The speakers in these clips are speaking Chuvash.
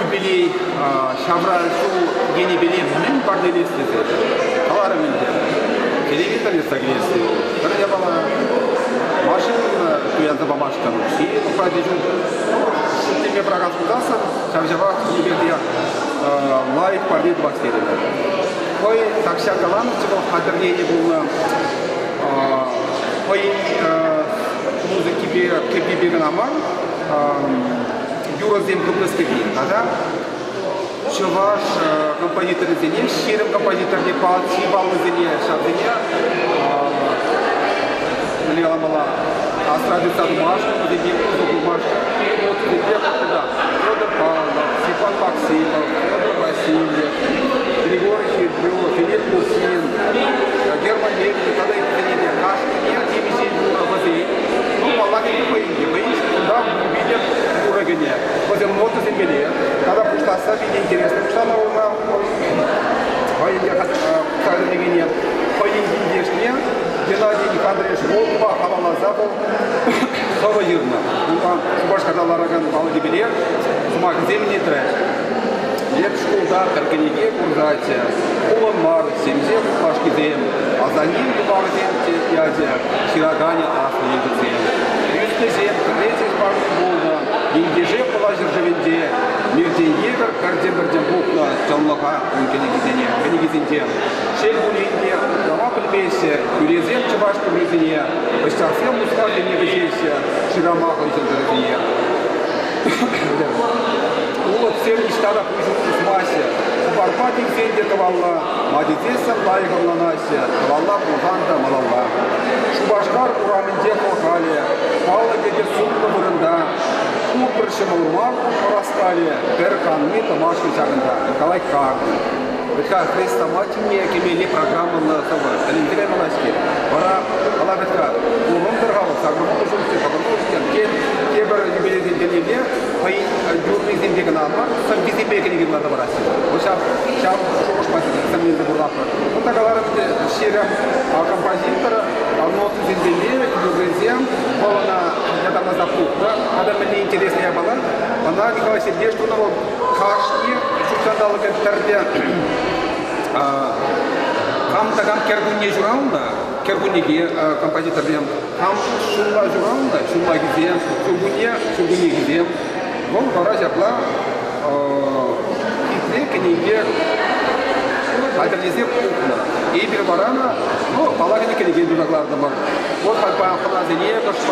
Юбилей ҫавра ҫул енӗпеле мӗн парнелес тесе каларӑм ӗнтӗ. Телевизор йӑтса килесси пӗр япала. Машина туянса памашкӑн укҫи нухрачӗ ҫук. Шӳтлеме пӑрахас пулсассӑн ҫав-ҫавах эпир те лайӑх парне тӑвас терӗмӗр. Хӑй тахҫан каланӑччӗ вӑл хатӗрленӗ пулнӑ хӑйӗн музыкипе, кӗввипе кӑна мар, юрӑсем хывнӑскерне тата чӑваш композиторӗсене, 20 композиторне чи паллисене ҫавсене мӗнле каламалла, асра тытса тумашкӑн, вӗсемпе усӑ курмашкӑн нотӑсемпе кунта Федор Павлов, Степан Максимов, Федор Васильев, Григорий Хитров, Филипп Мусин, Герман Лебедев тата ыттисене те кашнине темиҫе юрӑ вӗсен. Ну, паллах, ӗнтӗ хӑйӗн те хӑйӗн кунта питӗ юрӑ кӗнӗ. Вӗсем нотӑсемпеле тата пуҫласса питӗ интереслӗ пуҫланӑ ӑна хӑйӗн те хатӗрлекене хӑйӗн ентешне Геннадий Никандрович Волкова халалласа вӑл сӑвӑ ҫырнӑ. Унта Шупашкарта ларакан палӑкӗпеле сӑмахӗсем илтрӗҫ. Эп шкулта пӗр кӗнеке курсаччӗ. Хулӑн мар, ҫемҫе хуплашкисем, асаннен юмахӗсем ячӗ, ҫыраканӗ аслӑ енчӗксем. Ӳснӗҫем пӗрре ҫеҫ парни пулнӑ, ентеше Пӑла ҫӗршывӗнче миртен евӗр пӗртен-пӗртен пухнӑ чӑнлӑха ун кӗнекисене, кӗнекисенче. Шел пулин те, утрава пӗлмеҫҫӗ, тӳресем чӑваш туррисене, ӑҫтахсем Мускав енне вӗҫеҫҫӗ, шырама хӑй ҫӑлтӑрӗсене. Улӑпсем ниҫта та пуҫ усмаҫҫӗ, хыпарпа тивсен те тӑвалла, ма тесессӗн лайӑх ӑнланаҫҫӗ, тӑвалла пулсан та малалла. Шупашкар урамӗнче хӑлхалӗ, палӑкӗ те сумлӑ вырӑнта. Ку пӗр ҫӑмӑл мар ӑраскалӗ, пӗр канми тӑмашкӑн ҫакӑнта. Николай Карпин. Вӗт-ха хрестоматине кӗмелли программӑллӑ сӑвӑ. Тӗлӗнсе каймалла-ҫке. Вара ӑна вӗт-ха курӑнтӑр-ха вӑл, сакӑрвунӑ ҫулччен, тӑхӑрвунӑ ҫулччен. Тен, тепӗр юбилейсен тӗлнелле хӑйӗн юррисемпе кӑна мар, сӑввисемпе кӗнеке кӑларса параҫҫӗ. Вӑл ҫав, ҫав шухӑшпа сӗмленсе пурӑнатпӑр. Кунта каларӑм ӗнтӗ, ҫерем композитор нотисемпелле юррисем, вӑл ӑна ятарласа пухнӑ. Тата мӗнле интереслӗ япала, ӑна Николай Сергеевич тунӑ вӑл кашни ҫутҫанталӑкӑн тӗрлӗ кам та кам кӗркунне ҫуралнӑ, кӗркуннехи композиторсем, кам ҫулла ҫуралнӑ, ҫуллахисем, ҫуркунне ҫуркуннехисем. Вӑл вара ҫапла хитре кӗнеке хатӗрлесе пухнӑ. Эпир вара ну, паллах ӗнтӗ кӗнеке туса кӑлартӑмӑр. Вот халь паян хӑнасене кӑшт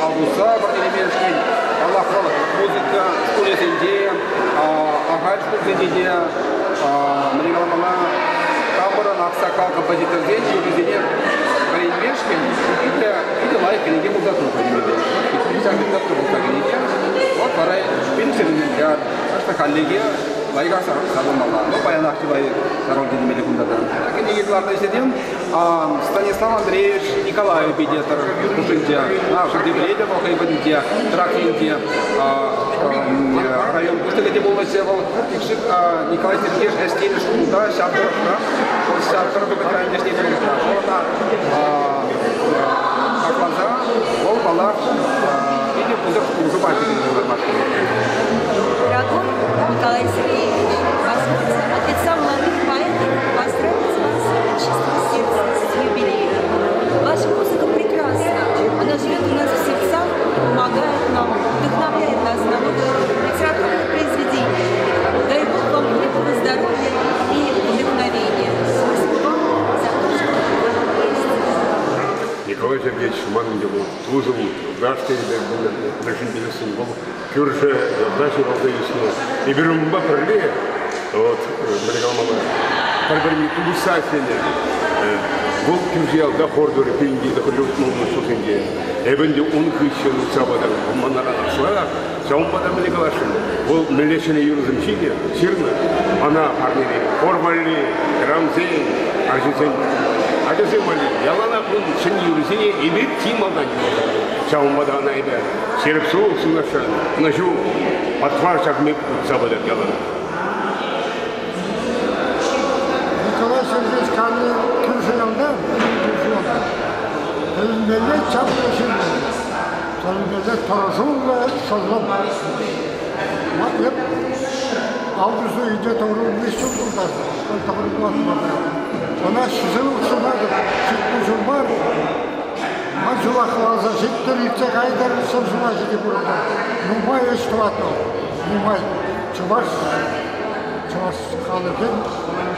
алпусса парнелемешкӗн, паллах, вӑл музыка шкулӗсенче, ахаль шкулсенче те, мӗне каламалла, хамӑрӑн аксакал композиторсен юррисене вӗренмешкӗн питӗ, питӗ лайӑх кӗнеке пулса тухнӑ темелле. Ҫак пулса кӗнеке. Вот вара пенсионер, так хальлӗхе лайӑхах сарӑлмалла. Ну, паянах чылай сарӑлчӗ темелле кунта та. Кӗнеке кӑларнӑ ӗҫсем Станислав Андреевич Николаев питӗ хушшинче, пурте пӗлетӗп, вӑл хӑй патӗнче, Трак енче район пуҫлӑхӗ те пулнӑччӗ вӑл. Икшик Николай Сергеевич ӗҫленӗ шкулта ҫав тӑрӑхра, вӑл ҫав пӗр вӑхӑтра ӗҫленӗ вӑхӑтра. Вӑл ӑна хакласа, вӑл, паллах, питӗ пысӑк пулӑшу пачӗ. Дорогой Николай Сергеевич, позвольте от лица молодых поэтов поздравить вас от чистого сердца с юбилеем. Ваша музыка прекрасна, она живет у нас в сердцах, помогает нам, вдохновляет нас на новые литературные произведения. Дай Бог вам крепкого здоровья и вдохновения. Спасибо вам за то, что вы есть. Николай Сергеевич манӑн те вӑл тусӑм, наш тенӗ мӗншӗн тесессӗн вӑл кӳршӗ ялта ҫуралса ӳснӗ. Эпир унпа пӗрле вот, мӗнле каламалла, пӗр-пӗрне тупӑшса ӗҫленӗ. Вӑл кӳршӗ ялта хор турӗ пирӗнти тӑхӑрҫултмӑлмӗш ҫулсенче. Эпӗ ӗнтӗ ун хыҫҫӑн утса пытӑм. Мана аслӑрах, ҫавӑнпа та мӗнле каласшӑн, вӑл мӗнле ҫӗнӗ юрӑсем ҫитӗ, ҫырнӑ, ӑна парнелет. Хор валли, хӗрарӑмсен, арҫынсен, ачасем валли яланах ун ҫӗнӗ юрӑсене эпир чи малтан юрласа. Ҫавӑнпа та ӑна эпӗ ҫирӗп сывлӑх сунасшӑн, ӑнӑҫу патвар ҫакни утса пытӑр ялан. Николай Сергеевич Калли кӳршӗ ялта, кӳршӗ ялта. Тӗлӗнмелле чаплӑ ҫын. Тӗлӗнмелле тӑрӑшуллӑ шӑллӑм. Эп август уйӑхӗнче тӑхӑрвунни ҫул тултартӑм. Тӑхӑрвунлатман. Ӑна ҫул сунатӑп, ҫитмӗл ҫул мар. Ман ҫула хӑваласа ҫиттӗр, иртсе кайтӑр, ҫӗр ҫула ҫити пурӑнтӑр. Нумай ӗҫ тӑвать вӑл, нумай. Чӑваш, чӑваш халӑхӗн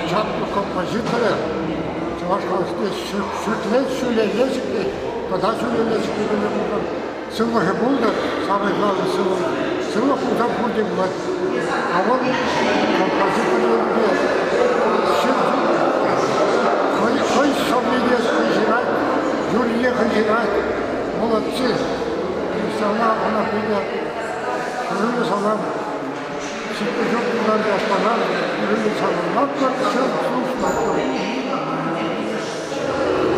чаплӑ композиторӗ, чӑваш халӑхне ҫӳклет, ҫӳлелле ҫӗклет, тата ҫӳлелле ҫӗклемелле пултӑр. Сывлӑхӗ пултӑр, самое главное сывлӑх. Сывлӑх пулсан пурте пулать. А вӑл композитор енӗпе ҫын хӑй, хӑй сӑввине хӑй ҫырать, юррине хӑй ҫырать. Молодцы. Сана ӑна питӗ ырӑ салам. Ҫитнӗ ҫул пулсан яшпана ырӑ саламлатпӑр, ҫын слушнатпӑр.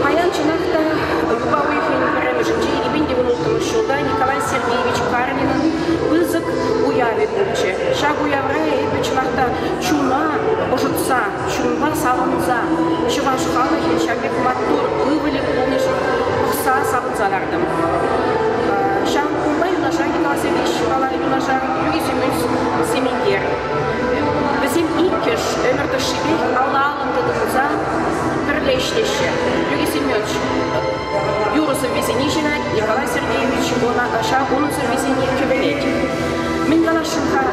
Паян чӑнах та юпа уйӑхӗн пӗрремӗшӗнче 2016 ҫулта Николай Сергеевич Карнинӑн пысӑк уявӗ пулчӗ. Ҫак уявра эпӗ чӑнах та чуна ӑшӑтса, чунпа савӑнса чӑваш халӑхӗн ҫак пек маттур ывӑлӗ пулнишӗн пӑхса савӑнса лартӑм. Ҫав кунпа юнашар Николай Сергеевич юнашар Юрий Семенович Сементер. Вӗсем иккӗш ӗмӗр тӑршшӗпех алла-аллӑн тытӑнса пӗрле ӗҫлеҫҫӗ. Юрий Семенович юрӑ сӑввисене ҫырать, Николай Сергеевич ӑна ҫав унӑн сӑввисене кӗвӗлет. Мӗн каласшӑн-ха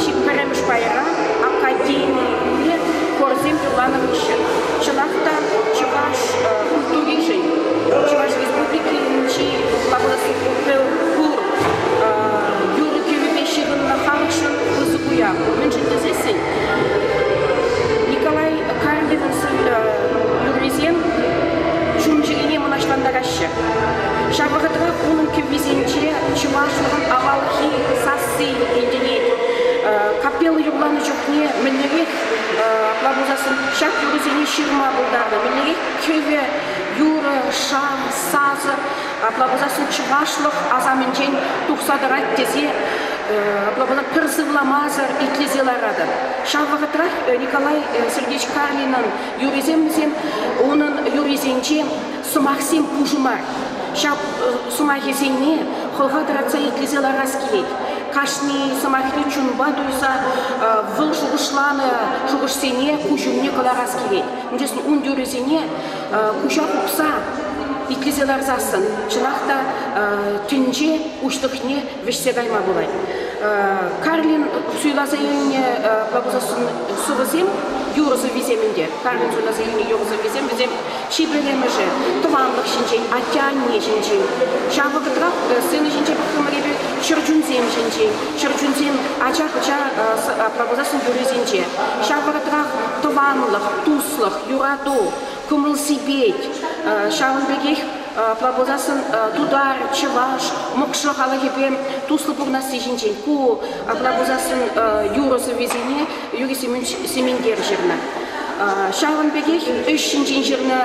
чи пӗрремӗш пайра академире хорсем юрланӑ хыҫҫӑн. Чӑнах та чӑваш культуришӗн, Чӑваш Республикинчи пур юрӑ-кӗвӗпе ҫыхӑннӑ халӑхшӑн пысӑк уяв. Мӗншӗн тесессӗн Николай Каргинӑн юррисем чун-чӗрене мӑнаҫлантараҫҫӗ. Ҫав вӑхӑтрах унӑн кӗввисенче чӑвашлӑхӑн авалхи сасси илтӗнет. Капелла юрланӑ чухне мӗнлерех апла пулсассӑн ҫак юрӑсене ҫырма пултарнӑ, мӗнлерех кӗвӗ, юрӑ, шав, сасӑ апла пулсассӑн чӑвашлӑх асамӗнчен тухса тӑрать тесе апла пулсан пӗр сывламасӑр итлесе ларатӑп. Ҫав вӑхӑтрах Николай Сергеевич Карлинӑн юррисем вӗсем унӑн юррисенче сӑмахсем пушӑ мар. Ҫав сӑмахӗсене хӑлха тӑратса итлесе ларас килет. Кашни сӑмахне чунпа туйса вӑл шухӑшланӑ шухӑшсене куҫ умне кӑларас килет. Мӗншӗн ун юррисене куҫа хупса итлесе ларсассӑн чӑнах та тӗнче уҫлӑхне вӗҫсе кайма пулать. Карлин суйласа илнӗ сӑвӑсем, юрӑ сӑввисем ӗнтӗ. Карлин суйласа илнӗ юрӑ сӑввисем вӗсем чи пӗрремӗшӗ тӑванлӑх ҫинчен, атте-анне ҫинчен. Ҫав вӑхӑтрах сцена ҫинче пӑхрӑмӑр эпир чӗрчунсем ҫинчен. Чӗрчунсем ача-пӑча пулсассӑн юррисенче. Ҫав вӑхӑтрах тӑванлӑх, туслӑх, юрату, кӑмӑл-сипет, ҫавӑн пекех апла пулсассӑн тутар, чӑваш, мӑкшӑ халӑхӗпе туслӑ пурӑнасси ҫинчен. Ку апла пулсассӑн юрӑ сӑввисене Юрий Семенович Сементер ҫырнӑ. Ҫавӑн пекех ӗҫ ҫинчен ҫырнӑ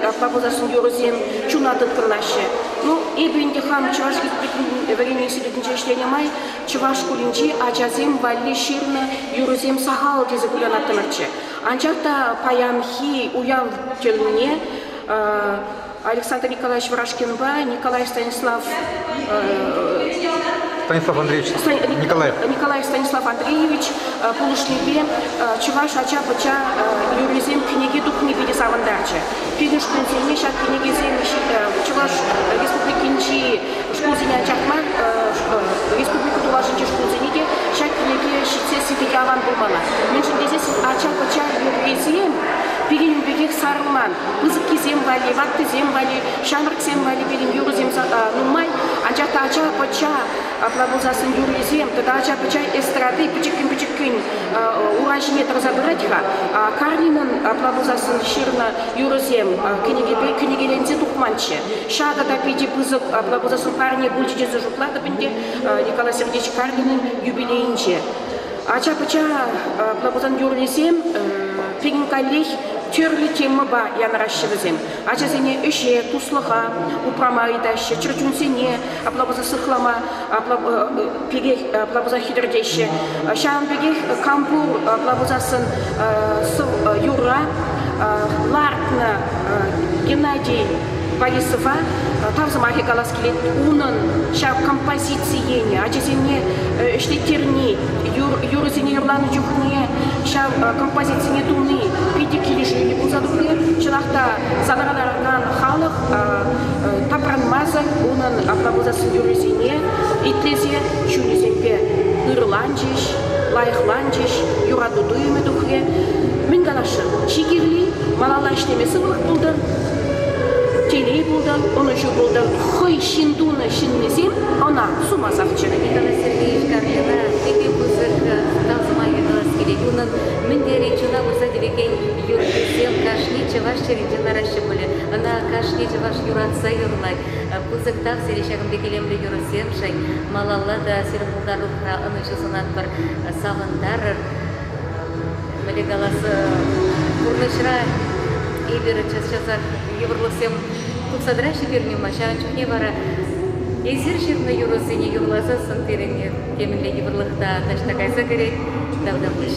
апла пулсассӑн юрӑсем чуна тыткӑнлаҫҫӗ. Ну, эпӗ ӗнтӗ хам Чӑваш Республикин вӗренӳ институтӗнче ӗҫленӗ май чӑваш шкулӗнчи ачасем валли ҫырнӑ юрӑсем сахал тесе кулянаттӑмӑрччӗ. Анчах та паянхи уяв тӗлне Александр Николаевич Врашкинпа Николай Станислав Станислав Андреевич Николаев. Николаев Станислав Андреевич пулӑшнипе чӑваш ача-пӑча юррисем кӗнеке тухни питӗ савӑнтарчӗ. Пирӗн шкулсене ҫак кӗнекесем Чӑваш Республикинчи шкулсене анчах мар, республика тулашӗнчи шкулсене те ҫак кӗнеке ҫитсессӗн питӗ аван пулмалла. Мӗншӗн тесессӗн ача-пӑча юррисем пирӗн пекех сарӑлман. Пысӑккисем валли, ваттисем валли, ҫамрӑксем валли пирӗн юрӑсем нумай. Анчах та ача-пӑча апла пулсассӑн юррисем тата ача-пӑча эстради пӗчӗккӗн-пӗчӗккӗн ура ҫине тӑрса пырать-ха. Карлинӑн апла пулсассӑн ҫырнӑ юрӑсем кӗнекепе кӗнекеленсе тухманччӗ. Ҫакӑ та питӗ пысӑк апла пулсассӑн парне пулчӗ тесе шутлатӑп ӗнтӗ Николай Сергеевич Карлинӑн юбилейӗнче. Ача-пӑча апла пулсан юррисем пирӗн каллех тӗрлӗ темӑпа янӑраҫҫӗ вӗсем. Ачасене ӗҫе, туслӑха упрама ыйтаҫҫӗ, чӗрчунсене апла пулсан сыхлама апла пекех апла пулсан хӗтӗртеҫҫӗ. Ҫавӑн пекех кампур апла пулсассӑн юрра лартнӑ Геннадий. Борисова тав сӑмахӗ калас килет. Унӑн ҫав композици енӗ, ачасене ӗҫлеттерни, юрӑсене юрланӑ чухне ҫав композицине туни питӗ килӗшӳллӗ пулса тухрӗ. Чӑнах та залра ларакан халӑх тапранмасӑр унӑн апла пулсассӑн юррисене итлесе чунӗсемпе ырӑланчӗҫ, лайӑхланчӗҫ, юрату туйӑмӗ тухрӗ. Мӗн каласшӑн, чи кирли малалла ӗҫлеме сывлӑх пултӑр, телей пултӑр, ӑнӑҫу пултӑр. Хӑй ҫын тунӑ ҫыннисем ӑна сумасах чӗрӗ. Николай Сергеевич Карлина питӗ пысӑк тав сӑмахӗ калас килет. Унӑн мӗн тери чуна пырса тивекен юррисем кашни чӑваш чӗринче лараҫҫӗ пулӗ. Ӑна кашни чӑваш юратса юрлать. Пысӑк тав сире ҫакӑн пек илемлӗ юрӑсемшӗн. Малалла та сирӗн пултарулӑхра ӑнӑҫу сунатпӑр. Савӑнтарӑр. Мӗнле калас, пурнӑҫра эпир час-часах йывӑрлӑхсем тухса тӑраҫҫӗ пирӗн ума. Ҫавӑн чухне вара эсир ҫырнӑ юрӑсене юрласассӑн пирӗн темӗнле йывӑрлӑх та таҫта кайса кӗрет. Тавтапуҫ.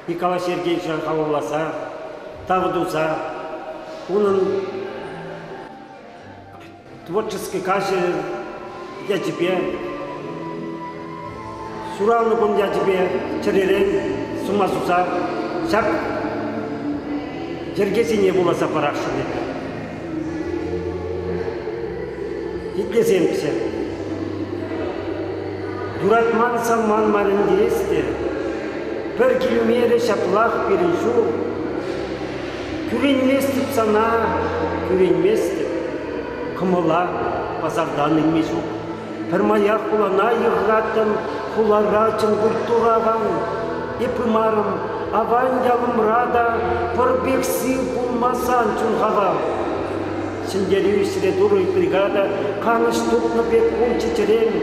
Николай Сергеевича халалласа, тав туса унӑн творчески каҫӗ ячӗпе, ҫуралнӑ кун ячӗпе чӗререн сума суса ҫак йӗркесене вуласа парасшӑн эпӗ. Итлесемччӗ. Юратман савман мар ӗнтӗ эс те, пӗр килмерӗ ҫаплах пирӗн ҫул. Кӳренместӗп сана, кӳренместӗп. Кӑмӑла пасартан илме ҫук. Пӗрмаях хулана йыхраттӑм, хулара чӑн культура аван. Эп пымарӑм, аван ялӑмра та пӑр пек сив пулмасан чун-хавал. Ҫӗнтерӳ ӗҫре турӑ бригада канӑҫ тупнӑ пек пулчӗ чӗрем.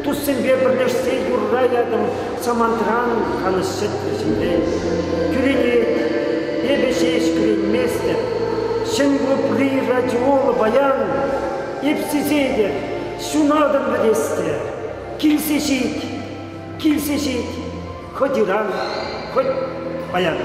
Туссемпе пӗрлешсе юрра ятӑм, самантран канӑҫ ҫӗтрӗ ҫӗнрен. Кӳренет, эпӗ ҫеҫ кӳренместӗп. Ҫӗн клубри радиола паян эп сисетӗп, ҫунатӑм пӗтес те. Килсе ҫит, килсе ҫит, хӑть ыран, хӑть паян.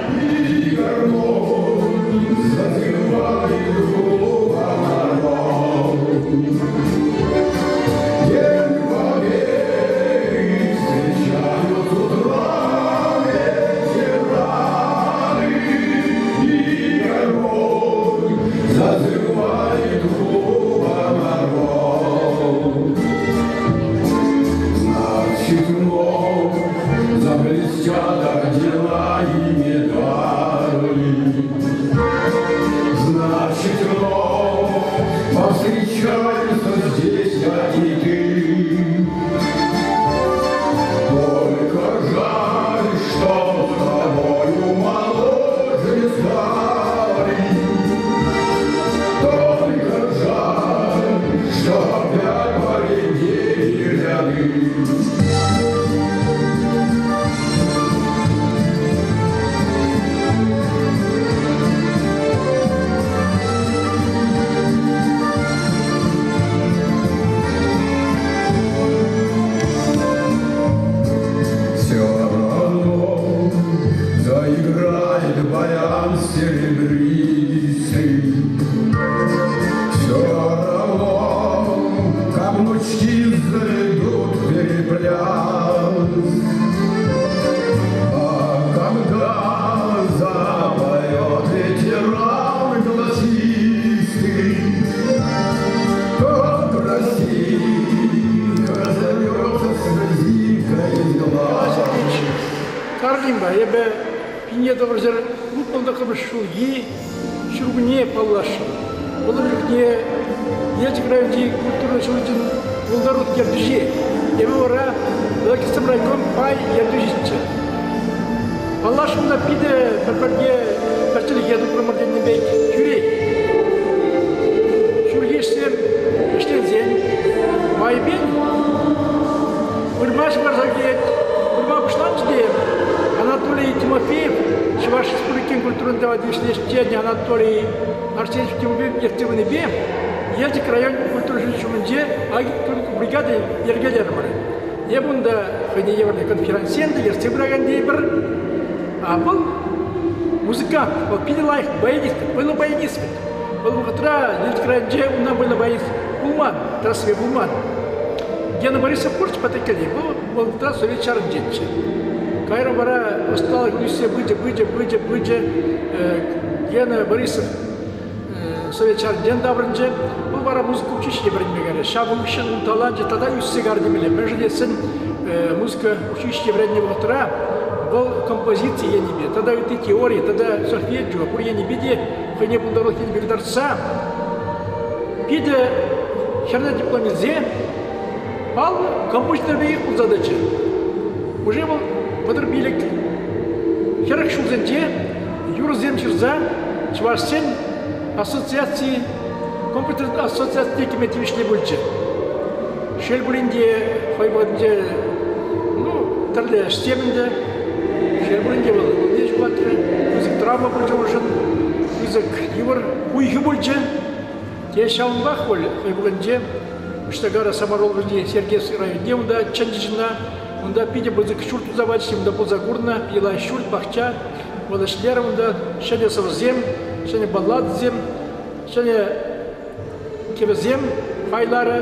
Зазывает клуба народ. Значит, вновь заблестят ордена и медали. Значит, вновь повстречаются здесь я и ты. Только жаль, что с тобою моложе стали. Только жаль, что опять поредели ряды. Все равно Карлинпа эпӗ 1969 ҫулхи ҫуркунне паллашрӑм. Вӑл чухне Елчӗк районӗнчи культура ҫурчӗн пултарулӑх ертӳҫи. Эпӗ вара Владислав райком пай ертӳҫиччӗ. Паллашрӑм та питӗ пӗр-пӗрне пӗр чӗлхе тупрӑмӑр тенӗ пек тӳрех. Ҫурхи ӗҫсем вӗҫленсен майӗпен вырма ҫывхарса килет. Вырма пуҫланчӗ те Анатолий Тимофеев Чӑваш Республикин культурӑн тава тивӗҫлӗ ӗҫченӗ Анатолий Арсеньевич Тимофеев ертсе пынипе Елчӗк район культура ҫурчӗ ҫумӗнче агитбригада бригади йӗркелерӗмӗр. Эп унта хӑйне евӗрлӗ конферансье те ертсе пыракан тейӗпӗр. А вӑл музыкант, вӑл питӗ лайӑх баянист, вӑйлӑ баянист. Вӑл вӑхӑтра Елчӗк районӗнче унтан вӑйлӑ баянист пулман, трассипе пулман. Гена Борисов пурччӗ Патриккелте, вӑл вӑхӑтра совет ҫарӗнчеччӗ. Кайран вара ӑсталӑх ӳссе пычӗ, пычӗ, пычӗ, пычӗ. Гена Борисов совет ҫарӗнчен таврӑнчӗ. Вӑл вара музыка училищине вӗренме кайрӗ. Ҫав хыҫҫӑн ун таланчӗ тата ӳссе кайрӗ темелле. Мӗншӗн тесен музыка училищине вӗреннӗ вӑхӑтра вӑл композици енӗпе тата ытти теори тата сольфеджио пур енӗпе те хӑйне пултарулӑх енӗпе кӑтартса питӗ хӗрлӗ диплом илсе паллӑ композитор пекех пулса тӑчӗ. Уже вӑл 35 40 ҫулсенче юрӑсем ҫырса чӑвашсен ассоциаци компьютер ассоциацине кӗме тивӗҫлӗ пулчӗ. Шел пулин те, хӑй вӑхӑтӗнче ну, тӗрлӗ ӗҫсем ӗнтӗ. Шел пулин те вӑл ывӑлне ҫухатрӗ, пысӑк травма пулчӗ уншӑн, пысӑк йывӑр хуйхӑ пулчӗ. Те ҫавӑнпах пуль хӑй вӑхӑтӗнче Уҫтакара Самар облаҫӗнчи Сергеевски районне унта чӗнчӗ ҫынна. Унта питӗ пысӑк ҫурт туса пачӗҫ, унта пулса курнӑ, йӑла ҫурт, пахча. Вӑл ӗҫлерӗ унта ҫӗнӗ сӑвӑсем, ҫӗнӗ балладӑсем, ҫӗнӗ кӗвӗсем хайларӗ.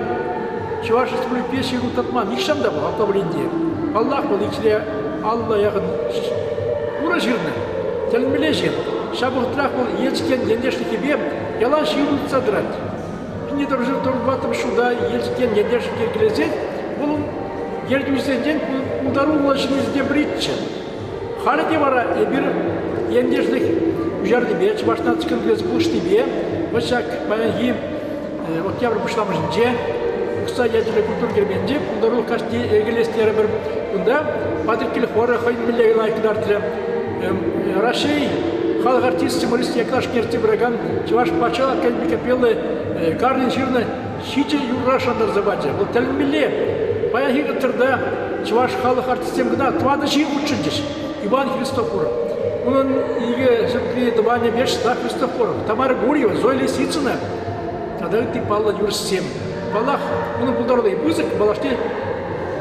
Чӑваш Республикипе ҫыхӑну татман нихҫан та вӑл апла пулин те. Паллах, вӑл икҫӗре 50 яхӑн юрӑ ҫырнӑ. Тӗлӗнмелле ҫын. Ҫав вӑхӑтрах вӑл Елчӗк ентешлӗхӗпе ялан ҫыхӑну тытса тӑрать. 1994 ҫулта Елчӗк ентешлӗх йӗркелесен вӑл ертӳҫӗсенчен пултаруллӑ ҫыннисенчен пӗриччӗ. Халӗ те вара эпир ентешлӗх пуҫарнипе, Чӑваш наци конгресӗ пулӑшнипе вӑт ҫак паянхи октябрь пуҫламӑшӗнче Ухсай ячӗллӗ культура керменӗнче пултарулӑх каҫне йӗркелес терӗмӗр. Кунта Патриккел хорӗ хӑйӗн мӗнле лайӑх кӑтартрӗ. Раҫҫей халӑх артисчӗ Борис Яклашкин ертсе пыракан Чӑваш патшалӑх академи капелли Карлин ҫырнӑ ҫичӗ юрра шантарса пачӗ. Вӑл тӗлӗнмелле. Паянхи кӑтӑрта чӑваш халӑх артистсем кӑна тӑватӑ ҫын хутшӑнчӗҫ. Иван Христофоров, унӑн икӗ ҫӗртри тӑванӗ Вячеслав Христофоров, Тамара Гурьева, Зоя Лисицына тата ытти паллӑ юрӑҫсем. Паллах, унӑн пултарулӑхӗ пысӑк, малашне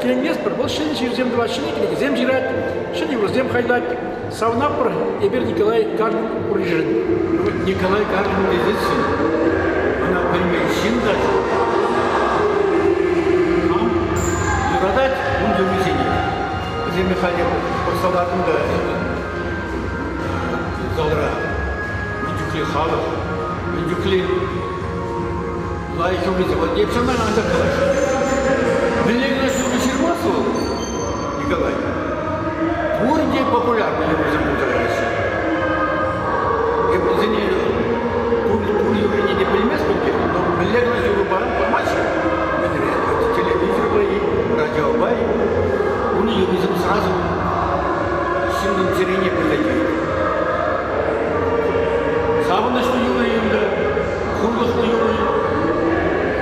киленместпӗр. Вӑл ҫӗнӗ ҫырусем тӑвать, ҫӗнӗ кӗнекесем ҫырать, ҫӗнӗ юрӑсем хайлать. Савӑнатпӑр эпир Николай Карлин пурришӗн. Николай Карлин тесессӗн ӑна пӗлмен ҫын та ҫук. Кам юратать ун юррисене. Вӗсем халӗ пӑхса лартӑм та залра мӗн чухлӗ халӑх, мӗн чухлӗ лайӑх юррисем. Эп ҫавна анчах калаҫҫӗ. Мӗнле кӑна юрӑ ҫырмасть вӑл, Николай. Пурте популярный юрӑсем пулса каяҫҫӗ. Эп вӗсене пур юррине те пӗлместпӗр те, но мӗнле кӑна юрӑпа памаҫҫӗ. Мӗнре, телевизорпа-и, радиопа-и, унӑн юррисем сразу ҫыннӑн чӗрине пырса тивет. Савӑнӑҫлӑ юрӑ ӗнтӗ, хурлӑхлӑ юрӑ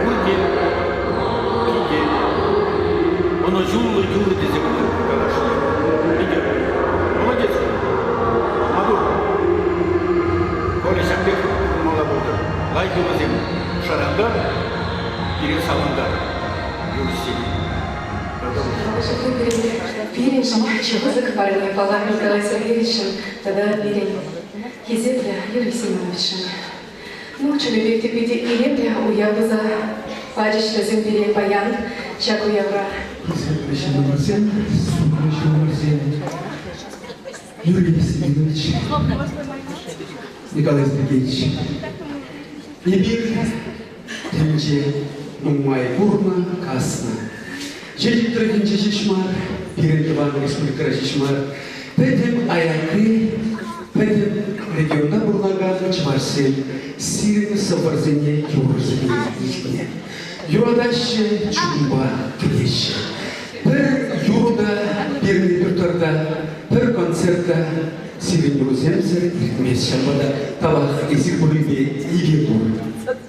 пурте питӗ ӑнӑҫуллӑ юрӑ тесе каласшӑн. Питӗ молодец. Маттур. Коля ҫак пек пулмалла пултӑр. Лайӑх юрӑсем шӑрантар, пире савӑнтар юрӑҫсем. Пирӗншӗн чи пысӑк парне, паллах, Николай Сергеевичшӑн тата пирӗн хисеплӗ Юрий Семеновичшӑн. Ну, чӑннипех те питӗ илемлӗ уяв туса пачӗҫ вӗсем пире паян ҫак уявра. Хисеплӗ ҫыннӑмӑрсем, сумлӑ ҫыннӑмӑрсем, Юрий Семенович, Николай Сергеевич, эпир тӗнче нумай курнӑ, каснӑ. Елчӗк тӑрӑхӗнче ҫеҫ мар, пирӗн тӑван республикӑра ҫеҫ мар. Пӗтӗм аякри, пӗтӗм регионта пурӑнакан чӑвашсем сирӗн сӑввӑрсене, юрӑсене илтнӗ. Юратаҫҫӗ, чунпа кӗтеҫҫӗ. Пӗр юрӑ та пирӗн репертуарта, пӗр концерт та сирӗн юрӑсемсӗр иртмест. Ҫавӑнпа та тавах эсир пуррипе икӗ пур.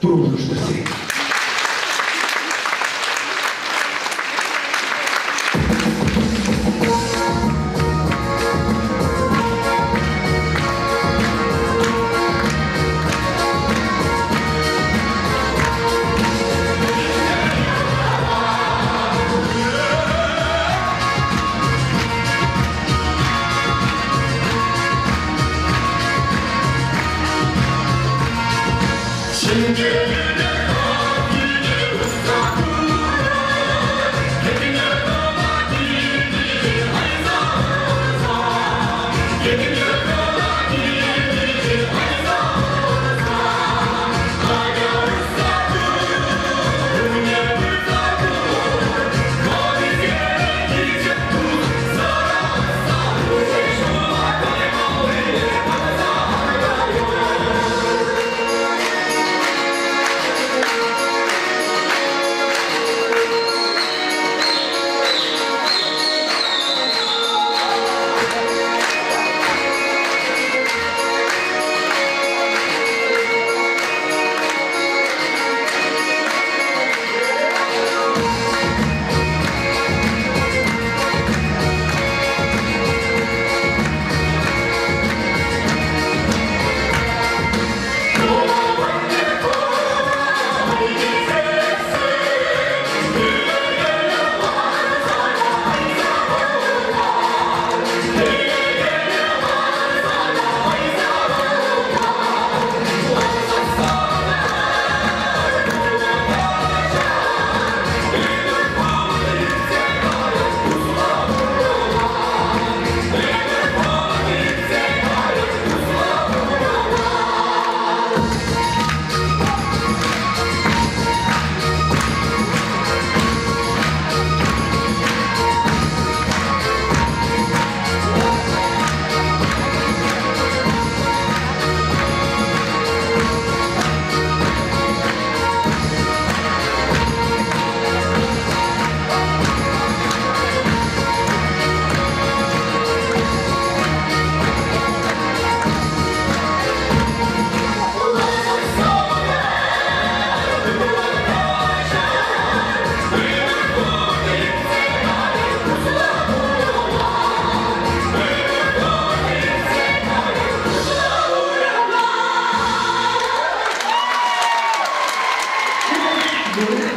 Турӑ пулӑштӑр сире.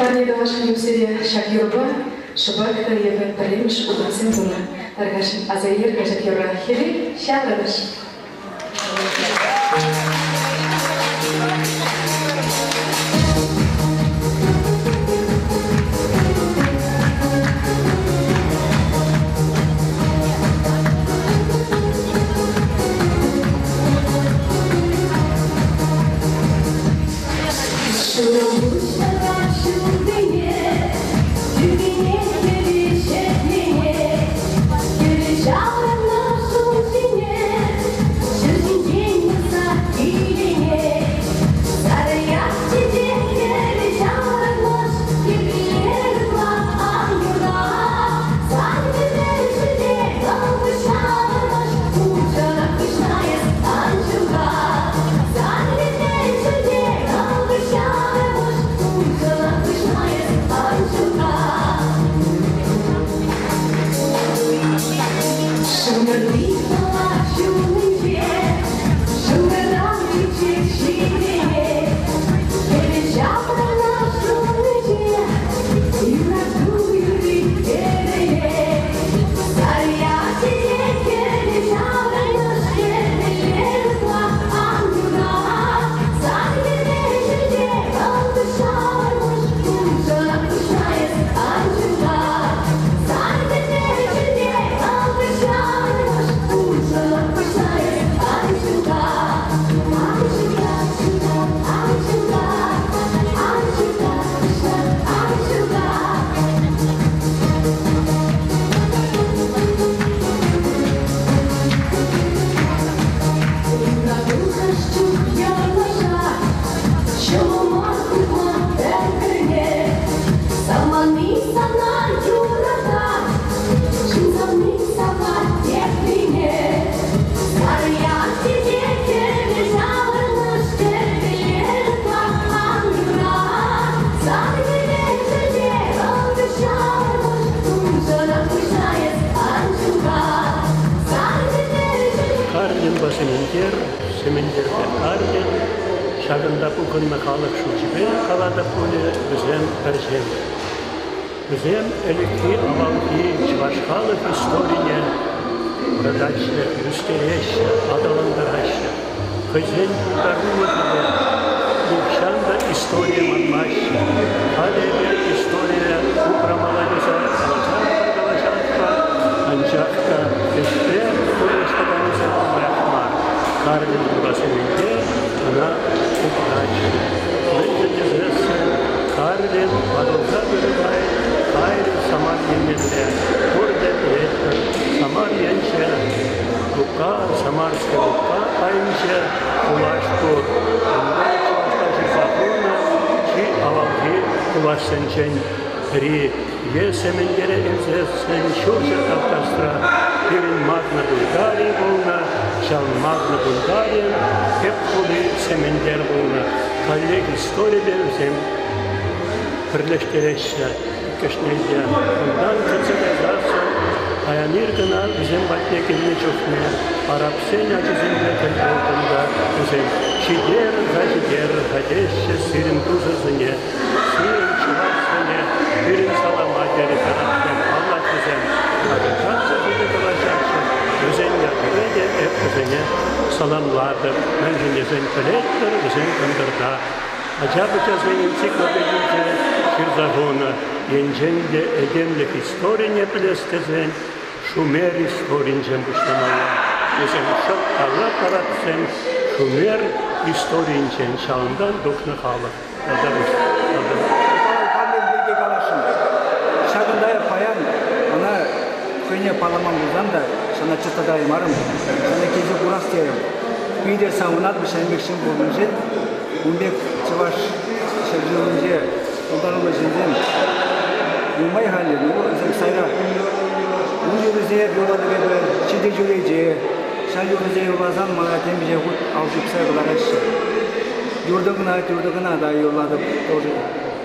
Парне тӑвасшӑн сире ҫак юрӑпа шӑпах та эпӗ пӗрремӗш утӑмсем тунӑ. Тархасшӑн аса илер-ха ҫак юрра. Хӗвел ҫаврӑнӑш. Ҫӗр ҫинчен юсса киленет. Сементер, Сементерпе Карлин, ҫакӑнта пухӑннӑ халӑх шучӗпе калатӑп пулӗ, вӗсем пӗр ҫемье. Вӗсем ӗлӗкхи авалхи чӑваш халӑх историне юратаҫҫӗ, ӳстереҫҫӗ, аталантараҫҫӗ. Хӑйсен пултарулӑхӗпе нихҫан та историе манмаҫҫӗ. Халӗ эпир историе упрамалла тесе калаҫатпӑр, калаҫатпӑр, анчах та ӗҫпе пурнӑҫлаканӗсем нумаях мар. Карлин хуласенче ӑна упраҫҫӗ. Мӗншӗн тесессӗн Карлин ватӑлса пынӑ май кайрӗ Самар еннелле. Пурте пӗлетпӗр, Самар енче Лука, Самарская Лука айӗнче хулаш пур. Унта чӑвашла ҫырса хунӑ чи авалхи хулашсенчен пӗри. Е Сементере илсессӗн Ҫурҫӗр Кавказра пирӗн Магна Булгари пулнӑ, ҫав Магна Булгарин тӗп хули Сементер пулнӑ. Каллех историпе вӗсем пӗрлештереҫҫӗ иккӗшне те. Унтан кӗрсе кайсассӑн паян ир кӑна вӗсем патне килнӗ чухне арабсен ачисемпе тӗл пултӑм та вӗсем ҫитер-ха, ҫитер-ха теҫҫӗ сирӗн тусӑрсене. Сирӗн чӑвашсене пирӗн салама терӗҫ арабсем, паллах вӗсем акӑлчан чӗлхипе калаҫаҫҫӗ. Вӗсен ячӗпе те эп вӗсене саламлатӑп. Мӗншӗн тесен пӗлетпӗр, вӗсем кӑнтӑрта. Ача-пӑчасен энциклопединче ҫырса хунӑ енчен те этемлӗх историне пӗлес тесен Шумер историнчен пуҫламалла. Вӗсем шӑп та парадсем Шумер историйӗнчен ҫавӑнтан тухнӑ халӑх. Николай Павлов пирки каласшӑн. Ҫакӑнта паян ӑна хӑйне палламан пулсан та сана чӑтса тӑраймарӑм, сана килсе курас терӗм. Питӗ савӑнатӑп ҫавӑн пек ҫын пулнишӗн. Ун пек чӑваш ҫӗршывӗнче пултаруллӑ ҫынсем нумай халӗ, ну, вӗсем сайра. Ун юррисене юрлатӑп эпӗ, ҫити чӳрече. Ҫав юрӑсене юрласан мана темиҫе хут ал ҫупса кӑлараҫҫӗ. Юртӑ кӑна, юртӑ кӑна та юрлатӑп тоже.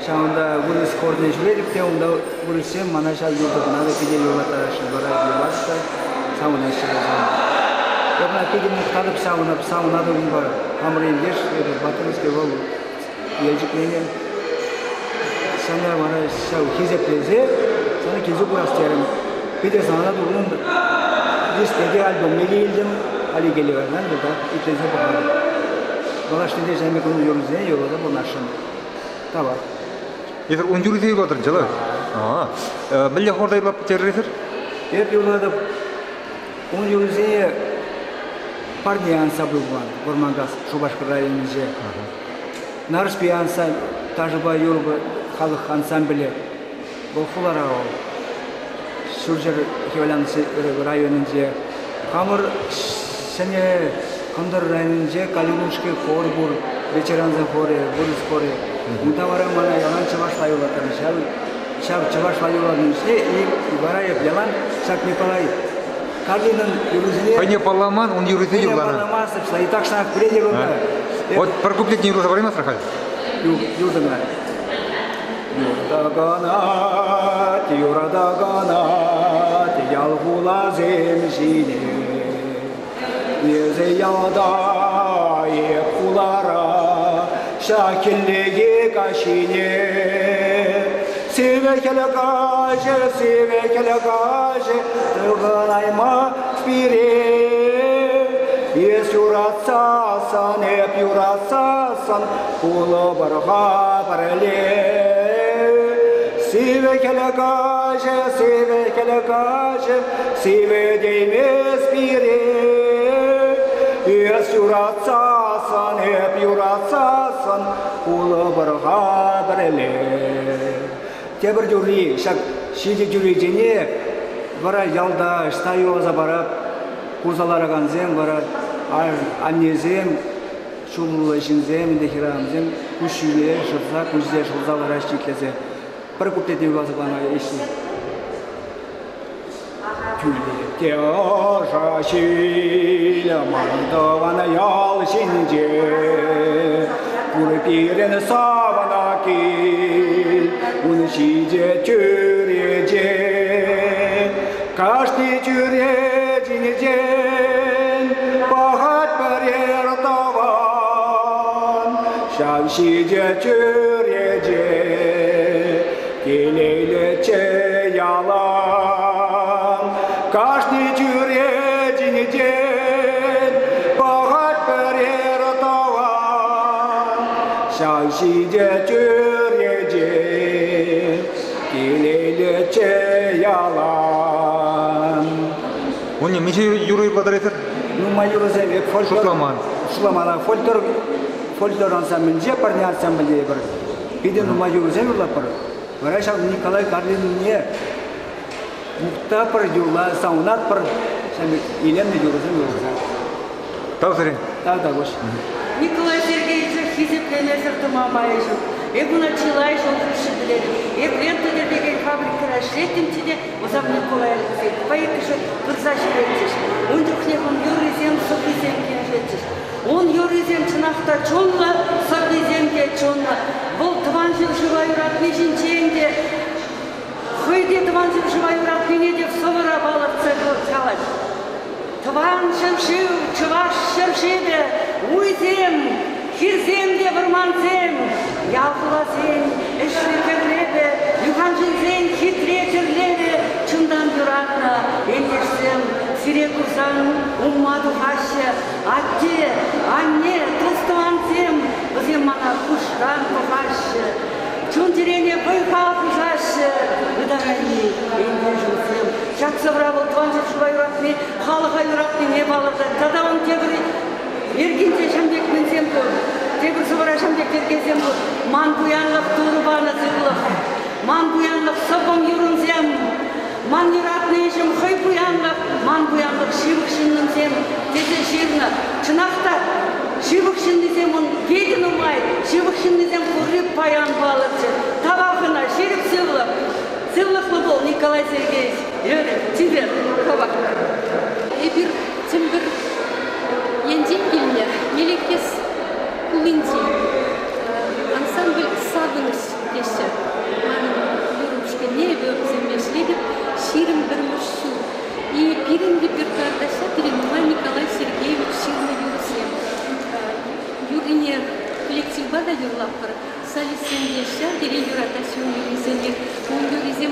Ҫавӑнта вырӑс хорне ҫӳретӗп те унта вырӑссем мана ҫав юртӑ кӑна та питӗ юрлаттараҫҫӗ. Вара юрлатӑп та савӑнаҫҫӗ вӗсем. Эп ӑна питӗ мухтатӑп, савӑнап, савӑнатӑп унпа. Хамӑр ентеш, эпӗ Батыревский вӑл Елчӗклене. Сана вара ҫав хисеплесе сана килсе курас терӗм. Питӗ сана унӑн дискне те, альбомне те илтӗм. Али Гелевайран тата итлесе пӑхатӑп. Малашне те ҫав пек унӑн юррисене юрласа пурӑнасшӑн. Тавах. Эсир ун юррисене юрлатӑр ӗнтӗ, Мӗнле хорта юрлап терӗр эсир? Эп юрлатӑп. Ун юррисене парне ансамбль пулман Вӑрманкас Шупашкар районӗнче. Нарспи ансамбль, ташӑпа юрӑ халӑх ансамблӗ вӑл хулара вӑл. Ҫурҫӗр Хӗвеланӑҫ районӗнче. Хамӑр Ҫӗнӗ Кӑнтӑр районӗнче Калинушка хор пур, ветерансен хорӗ, вырӑс хорӗ. Унта вара мана ялан чӑвашла юрлаттарнӑ. Ҫав, ҫав чӑвашла юрланинче и вара эп ялан ҫак Николай Карлинӑн юррисене... Хӑйне палламан, ун юррисене юрланӑ. Хӑйне палламастӑп, и так шанах пӗлетӗп унта. Вот пӗр куплетне юрласа параймастӑр халь? Юртӑмӑр. Юртаканать, юратаканать ял хуласем ҫине. Эсӗ ялта е хулара ҫак хӗллехи каҫхине. Сивӗ хӗл каҫӗ, сивӗ хӗл каҫӗ тӑхӑнаймасть пире. Эс юратсассӑн, эп юратсассӑн пулӑпӑр-ха пӗрле. Сивӗ хӗл каҫӗ, сивӗ хӗл каҫӗ, сивӗтеймест пире. Эс юратсассӑн, эп юратсассӑн пулӑпӑр-ха пӗрле. Тепӗр юрри ҫак ҫичӗ чӳречене вара ялта ӑҫта юласа парап курса ларакансем вара аннесем, ҫуллӑ ҫынсем, ӗнтӗ хӗрарӑмсем куҫҫуле шӑрса, куҫӗсене шӑлса лараҫҫӗ итлесе. Пӗр куплетне юласа пама ӗҫнӗ. Тӳлек те ӑшӑ ҫил ман тӑван ял ҫинче. Пур пирӗн савӑна кил, ун ҫичӗ чӳрече. Кашни чӳречинчен пӑхать пӗр. ҫитӗ чӳрече, телейлӗччӗ ялан. Кашни чӳречинчен пӑхать пӗрер тӑван. Ҫав ҫитӗ чӳрече, телейлӗччӗ ялан. Уни миҫе юрӑ юрлатӑр Нумай юрӑсем эп фольклор Шутламан. Шутламан. Фольклор фольклор ансамблӗнче, парне ансамблӗнче эпир питӗ нумай юрӑсем юрлатпӑр. Вара ҫав Николай Карлинне мухтапӑр, юрла, савӑнатпӑр. Ҫав пек илемлӗ юрӑсем юрласа. Тав сире. Тавтапуҫ. Николай Сергеевича хисеплемесӗр тӑма майӗ ҫук. Эп ӑна чылай ҫул хушши пӗлетӗп. Эп лента тӗртекен фабрикӑра ӗҫлеттӗмччӗ те, вӗсем Николай Алексеевпа иккӗшӗ пырса ҫӳретчӗҫ. Ун чухне ун юррисем, сӑввисем килӗшетчӗҫ. Ун юррисем чӑнах та чунлӑ, сӑввисем те чунлӑ. Вӑл Тӑван ҫӗршыва юратни ҫинчен те, хӑй те Тӑван ҫӗршыва юратнине те сӑвӑра палӑртса калать. Тӑван ҫӗршыв, чӑваш ҫӗршывӗ, уйсем, хирсем те вӑрмансем, ял-хуласен ӗҫлӗ кӗрлевӗ, юханшывсен хитре тӗрлевӗ чунтан юратнӑ ентешсем сире курсан умма тухаҫҫӗ. Атте, анне, тус-тӑвансем, вӗсем мана куҫран пӑхаҫҫӗ. Чун-чӗрене вӑй-хал хушаҫҫӗ ытарайми ентешӗмсем. Ҫак сӑвӑра вӑл Тӑван ҫӗршыва юратни, халӑха юратнине палӑртать. Тата ун тепӗр йӗркинче ҫын пек мӗнсем пур. Тепӗр сӑвӑра ҫын пек йӗркесем пур. Ман пуянлӑх Турӑ панӑ сывлӑх. Ман пуянлӑх сӑввӑм юрӑмсем. Ман юратнӑ ӗҫӗм хӑй пуянлӑх, ман пуянлӑх ҫывӑх ҫыннӑмсем, тесе ҫырнӑ. Чӑнах та, ҫывӑх ҫыннисем ун питӗ нумай, ҫывӑх ҫыннисем пурри паян палӑрчӗ. Тавах ӑна, ҫирӗп сывлӑх. Сывлӑхлӑ пул, Николай Сергеевич. Юрӗ, чипер, хӑвах. Эпир Чӗмпӗр енчен килнӗ Мелекесс хулинчи ансамбль «Савӑнӑҫ» теҫҫӗ. Манӑн юрӑ ушкӑнне эпӗ вӗсемпе ӗҫлетӗп 21-мӗш ҫул. И пирӗн репертуарта ҫав тери нумай Николай Сергеевич ҫырнӑ юрӑсем. Юррине коллективпа та юрлатпӑр, солистсем те ҫав тери юратаҫҫӗ ун юррисене. Ун юррисем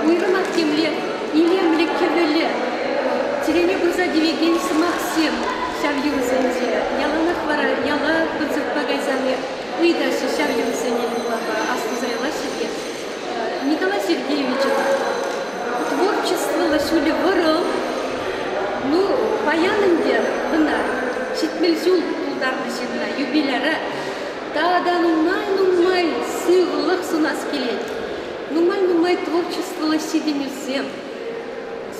уйрӑмах темле илемлӗ кӗвӗллӗ, чӗрене пырса тивекен сӑмахсем ҫав юрӑсенче. Яланах вара яла концертпа кайсан ыйтаҫҫӗ ҫав юрӑсене юрлама, астуса юлаҫҫӗ те. Николай Сергеевичӑн творчествӑллӑ ҫулӗ вӑрӑм. Ну, паян ӗнтӗ кӑна 70 ҫул тултарнӑ ҫынна, юбиляра тата нумай-нумай сывлӑх сунас килет. Нумай-нумай творчествӑллӑ ҫитӗнӳсем.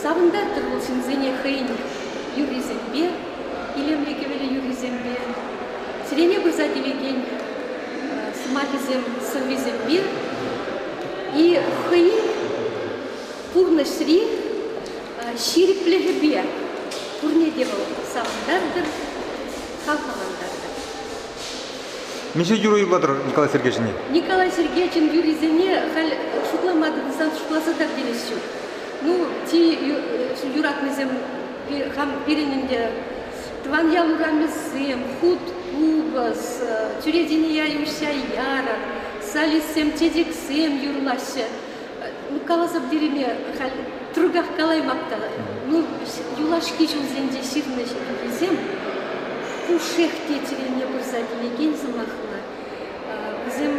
Савӑнтартӑр вӑл ҫынсене хӑйӗн юррисемпе, илемлӗ кӗвӗллӗ юррисемпе, чӗрене пырса тивекен сӑмахӗсем, сӑввисемпе и хӑйӗн пурнӑҫри ҫирӗплӗхӗпе пурне те вӑл савӑнтартӑр, хавхалантартӑр. Миҫе юрӑ юрлатӑр Николай Сергеевичне? Николай Сергеевичӑн юррисене халь шутлама тытӑнсан шутласа та пӗтерес ҫук. Ну, чи юратнисем хам пирӗн ӗнтӗ тӑван ял урамӗсем, хут купӑс, чӳречене уҫса ярӑр, солистсем чечексем юрлаҫҫӗ. Ну, каласа пӗтерме халь трудах калаймап та. Ну, юлашки ҫулсенче ҫырнӑ юррисем пушшех те чӗрене пырса тивекен сӑмахлӑ. Вӗсем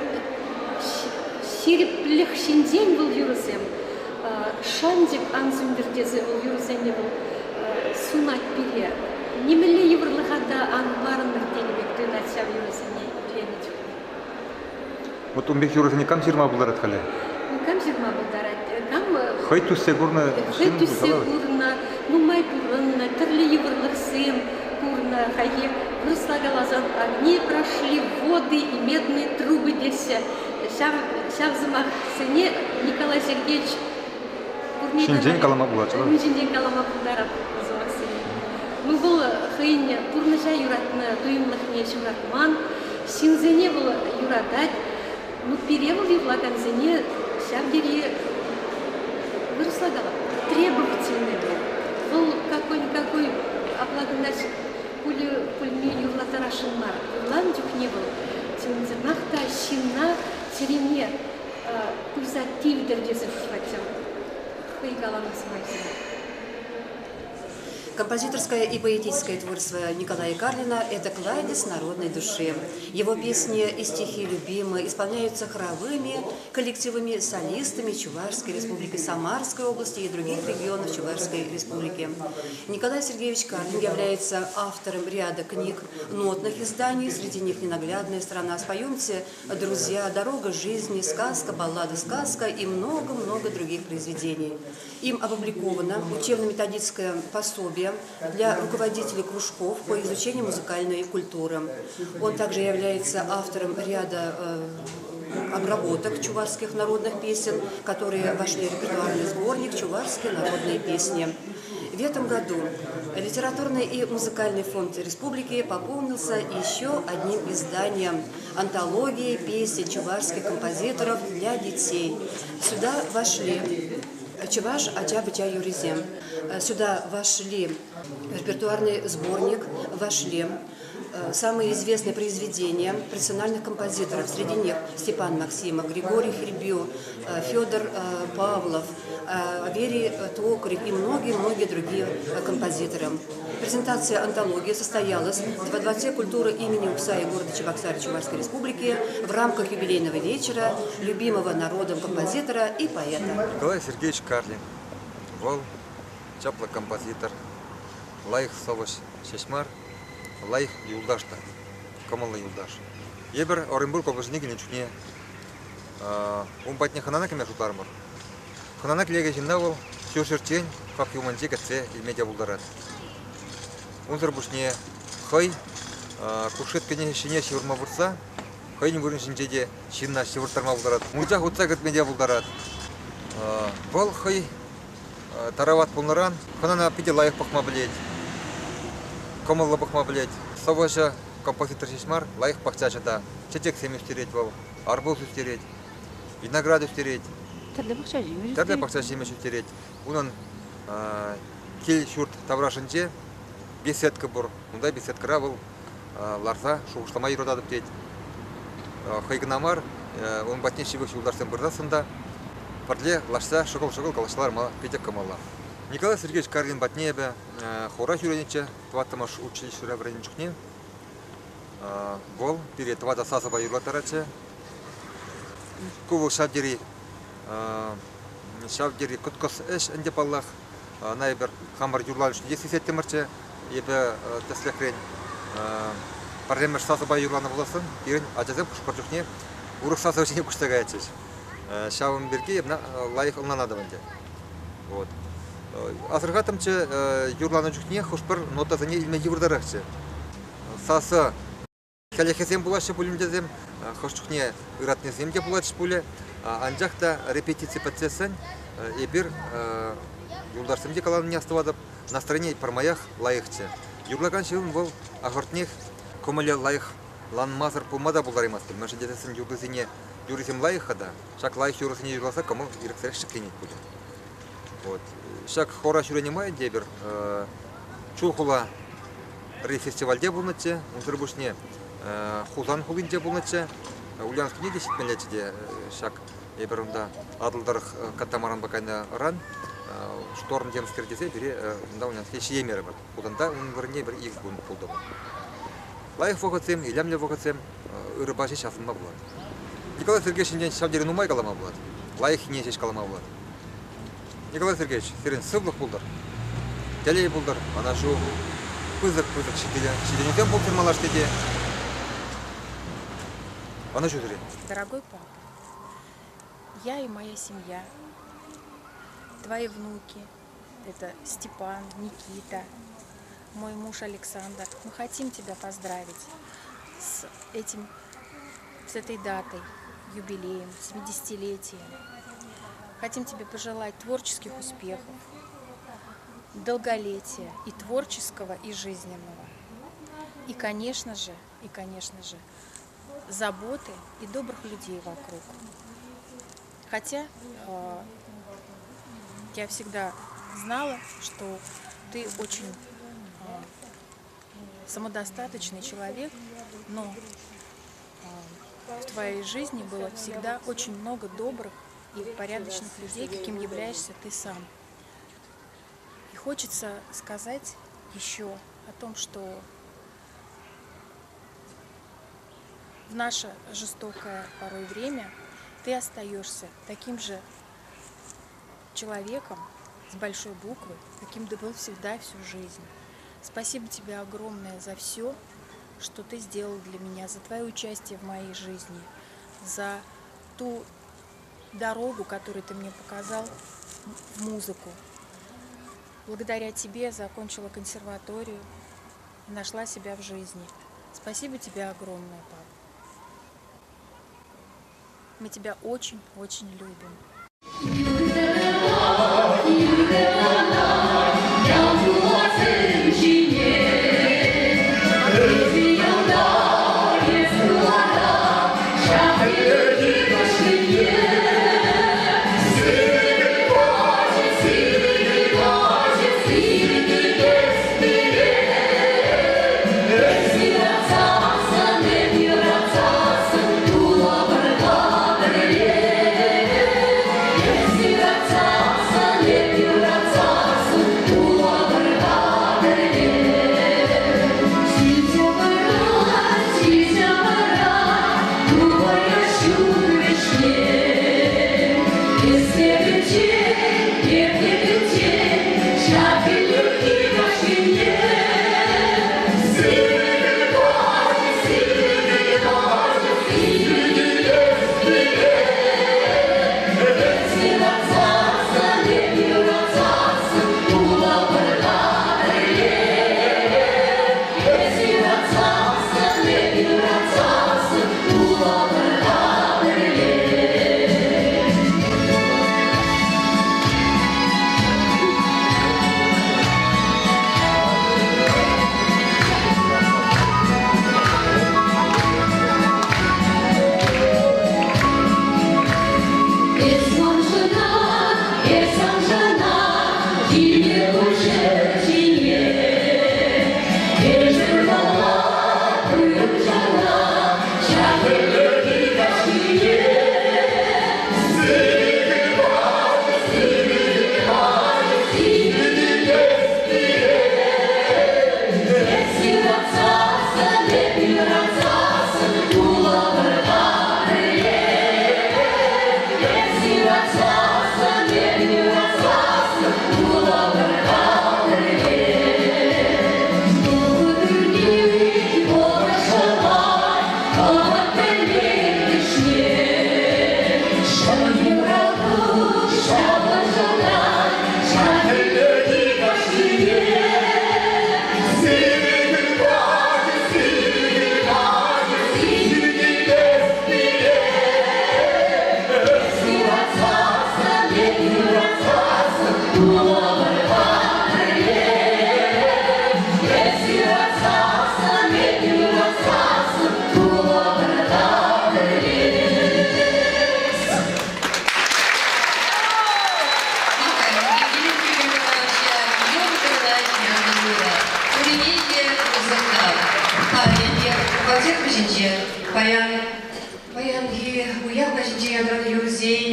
ҫирӗплӗх ҫинчен вӑл юрӑсем шанчӑк ан сӳнтӗр тесе вӑл юрӑсене вӑл сунать пире. Нимӗнле йывӑрлӑха та ан парӑнӑр тенӗ пек туйӑнать ҫав юрӑсене итленӗ чухне. Вот ун пек юрӑсене кам ҫырма пултарать халӗ? Ну, кам ҫырма пултарать? Кам хӑй тӳссе курнӑ хӑй тӳссе курнӑ, нумай пурӑннӑ, тӗрлӗ йывӑрлӑхсем курнӑ. Хайхи вырӑсла каласан огни прошли воды и медные трубы теҫҫӗ. Ҫав, ҫав сӑмахсене Николай Сергеевич пурне ҫинчен калама пулать. Ун ҫинчен калама пултарать сӑмахсене. Ну, вӑл хӑйӗн пурнӑҫа юратнӑ туйӑмлӑхне ҫухатман, ҫынсене вӑл юратать. Ну, пире вӑл юрлакансене ҫав тери вырӑсла калап, требовательный вӑл. Вӑл какой-никакой апла кӑна пуль пульми юрлаттарасшӑн мар. Юрланӑ чухне вӑл Чӑн-чӑнах та ҫынна чӗрене пырса тивтӗр тесе шутлать ҫав хӑй каланӑ сӑмахсене. Композиторское и поэтическое творчество Николая Карлина – это кладезь народной души. Его песни и стихи любимы, исполняются хоровыми коллективами, солистами Чувашской республики, Самарской области и других регионов Чувашской республики. Николай Сергеевич Карлин является автором ряда книг, нотных изданий, среди них «Ненаглядная страна», «Споемте, друзья», «Дорога жизни», «Сказка», «Баллада, сказка» и много-много других произведений. Им опубликовано учебно-методическое пособие для руководителей кружков по изучению музыкальной культуры. Он также является автором ряда обработок чувашских народных песен, которые вошли в репертуарный сборник «Чувашские народные песни». В этом году Литературный и музыкальный фонд республики пополнился еще одним изданием антологии песен чувашских композиторов для детей. Сюда вошли Чуваш Ача-Быча Юризем. Сюда вошли репертуарный сборник, вошли самые известные произведения профессиональных композиторов. Среди них Степан Максимов, Григорий Хребю, Федор Павлов, Аверий Токарев и многие-многие другие композиторы. Презентация антологии состоялась во Дворце культуры имени Уксая города Чебоксары Чувашской Республики в рамках юбилейного вечера любимого народом композитора и поэта. Николай Сергеевич Карлин вӑл чаплӑ композитор, лайӑх сӑвӑҫ ҫеҫ мар, лайӑх юлташ та, кӑмӑллӑ юлташ. Эпир Оренбург облаҫне килнӗ чухне ун патне хӑнана кӗме шутларӑмӑр. Хӑнана килекен ҫынна вӑл ҫур ҫӗрччен хапхи умӗнче кӗтсе илме те пултарать. Унсӑр пуҫне хӑй кушеткене ҫине ҫывӑрма выртса хӑйӗн вырӑн ҫинче те ҫынна ҫывӑрттарма пултарать, мунча хутса кӗртме те пултарать. Вӑл хӑй тарават пулнӑран хӑнана питӗ лайӑх пӑхма пӗлет, кӑмӑллӑ пӑхма пӗлет. Сӑвӑҫӑ, композитор ҫеҫ мар, лайӑх пахчаҫӑ та. Чечексем ӳстерет вӑл, арбуз ӳстерет, виноград ӳстерет. Тӗрлӗ пахча ҫимӗҫ Тӗрлӗ пахча ҫимӗҫ ӳстерет. Унӑн кил-ҫурт таврашӗнче беседка пур. Унта беседкӑра вӑл ларса шухӑшлама юрататӑп тет. Хӑй кӑна мар, ун патне ҫывӑх юлташсем пырсассӑн та пӗрле лашса шӑкӑл-шӑкӑл калаҫса ларма питӗ кӑмӑллӑ. Николай Сергеевич Карлин патне эпӗ хора ҫӳренӗччӗ, тӑваттӑмӗш училищӗре вӗреннӗ чухне. Вӑл пире тӑватӑ сасӑпа юрлаттаратчӗ. Ку вӑл ҫав тери ҫав тери кӑткӑс ӗҫ ӗнтӗ паллах. Ӑна эпир хамӑр юрланӑ чухне те сисеттӗмӗрччӗ. Эпӗ тӗслӗхрен пӗрремӗш сасӑпа юрланӑ пулассан пирӗн ачасем хӑш-пӗр чухне урӑх сасӑ ҫине куҫса каятчӗҫ. Ҫавӑн пирки эпӗ лайӑх ӑнланатӑп ӗнтӗ. Вот. Асӑрхаттӑмччӗ, юрланӑ чухне хӑш-пӗр нотасене илме йывӑртарахчӗ. Сасӑ Хӗлӗхӗсем пулаҫҫӗ пулин тесем, хӑш чухне ыратнисем те пулатчӗҫ пулӗ. Анчах та репетици пӗтсессӗн эпир юлташсем те каланине астӑватӑп, настроени пӗрмаях лайӑхчӗ. Юрлакан ҫын вӑл, ахӑртнех, кӑмӑлӗ лайӑхланмасӑр пулма та пултараймастӑн. Мӗншӗн тесессӗн юррисене юррисем лайӑх-ха та, ҫак лайӑх юрӑсене юрласа кӑмӑл ирӗксӗрех ҫӗкленет пулӗ. Вот. Ҫак хора ҫӳренӗ май ӗнтӗ эпир Чулхула фестивальте пулнӑччӗ. Унсӑр пуҫне Хусан хулинче пулнӑччӗ. Ульяновскине те ҫитмеллеччӗ те ҫак эпир унта Атӑл тӑрӑх катамаранпа кайнӑран шторм темскер тесе пире унта Ульяновске ҫиеймерӗмӗр. Хусанта ун вырӑнне пӗр ик кун пултӑмӑр. Лайӑх вӑхӑтсем, илемлӗ вӑхӑтсем ырӑпа ҫеҫ асӑнма пулать. Николай Сергеевич ҫинчен ҫав тери нумай калама пулать. Лайӑххине ҫеҫ калама пулать. Николай Сергеевич, сирӗн сывлӑх пултӑр, телей пултӑр, ӑнӑҫу, пысӑк-пысӑк ҫитӗнӳсем пулччӑр малашне те. Ӑнӑҫу сире. Дорогой папа, я и моя семья, твои внуки, это Степан, Никита, мой муж Александр, мы хотим тебя поздравить с этим, с этой датой, юбилеем, 70-летием. Хотим тебе пожелать творческих успехов, долголетия и творческого, и жизненного. И, конечно же, и, конечно же, заботы и добрых людей вокруг. Хотя э, я всегда знала, что ты очень э, самодостаточный человек, но в твоей жизни было всегда очень много добрых и порядочных людей, каким являешься ты сам. И хочется сказать еще о том, что в наше жестокое порой время ты остаешься таким же человеком с большой буквы, каким ты был всегда всю жизнь. Спасибо тебе огромное за все, что ты сделал для меня, за твое участие в моей жизни, за ту дорогу, которую ты мне показал в музыку. Благодаря тебе я закончила консерваторию и нашла себя в жизни. Спасибо тебе огромное, пап. Мы тебя очень-очень любим.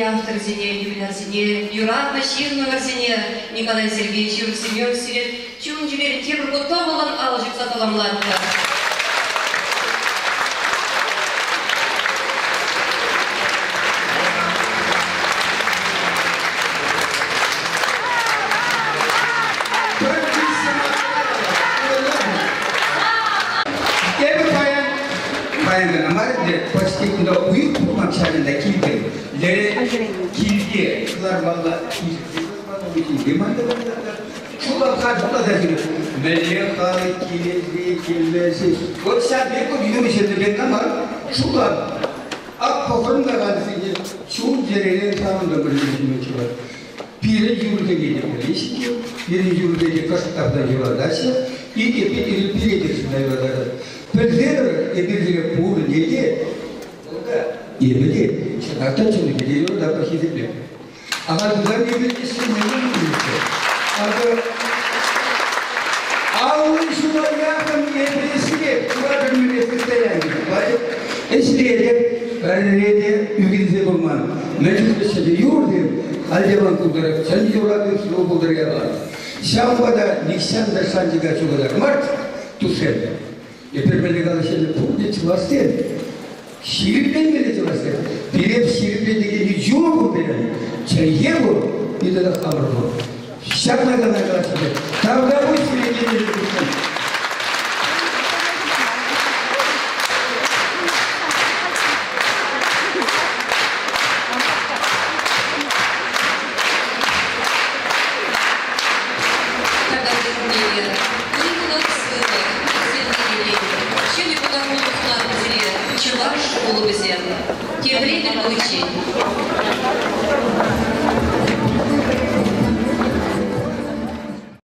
Авторсене, юбилярсене, юратнӑ ҫыннӑмӑрсене Николай Сергеевич Юрий Семенович сире чун-чӗререн тепӗр хут тӑвӑллӑн алӑ ҫупса саламлатпӑр. Эпӗ паян, паян кӑна мар ӗнтӗ, почти кунта уйӑх пулман ҫакӑнта килтӗм. Лере килте кӑлармалла, килте мантӑмалла. Шутлап-ха, шутласа ҫӳреп. Мӗнле халӑх килесси, килмесси. Вот ҫав пек вот юмӑҫ пек мар. Шутлап. Ак пӑхӑннӑ кансене чун-чӗререн савӑнтӑмӑр ҫӳрет. Пирӗн юрӑсене те пӗлеҫҫӗ, пирӗн юрӑсене кӑштах та юратаҫҫӗ, икӗ пире те чуна юратаҫҫӗ. Пӗлсе тӑрӑр, эпир сире пурне те, эпӗ те, чӑнах та чӑннипе те юрататпӑр, хисеплетпӗр. Ахаль пулсан эпир те ҫӗнӗ Акӑ 50 ҫула яхӑн эпӗ сире куратӑр мӗнле состояние. Ӗҫлетӗп, пӗрре те ӳкӗнсе курман. Мӗн чухлӗ ҫӗнӗ юр тем, халь те ман пултӑр, чӑн юрату ҫул пултӑр яла. Ҫавӑнпа та нихҫан та шанчӑка ҫухатар мар, туссем. Эпир мӗнле калаҫҫӗ, пурте чӑвашсем. Ҫирӗпленмелле чӑвашсем. Пире ҫирӗпленекен юр пур пирӗн, чӗлхе пур, и тата хамӑр пур. Ҫакна кӑна калаҫҫӗ. Тавтапуҫ сире килнӗшӗн.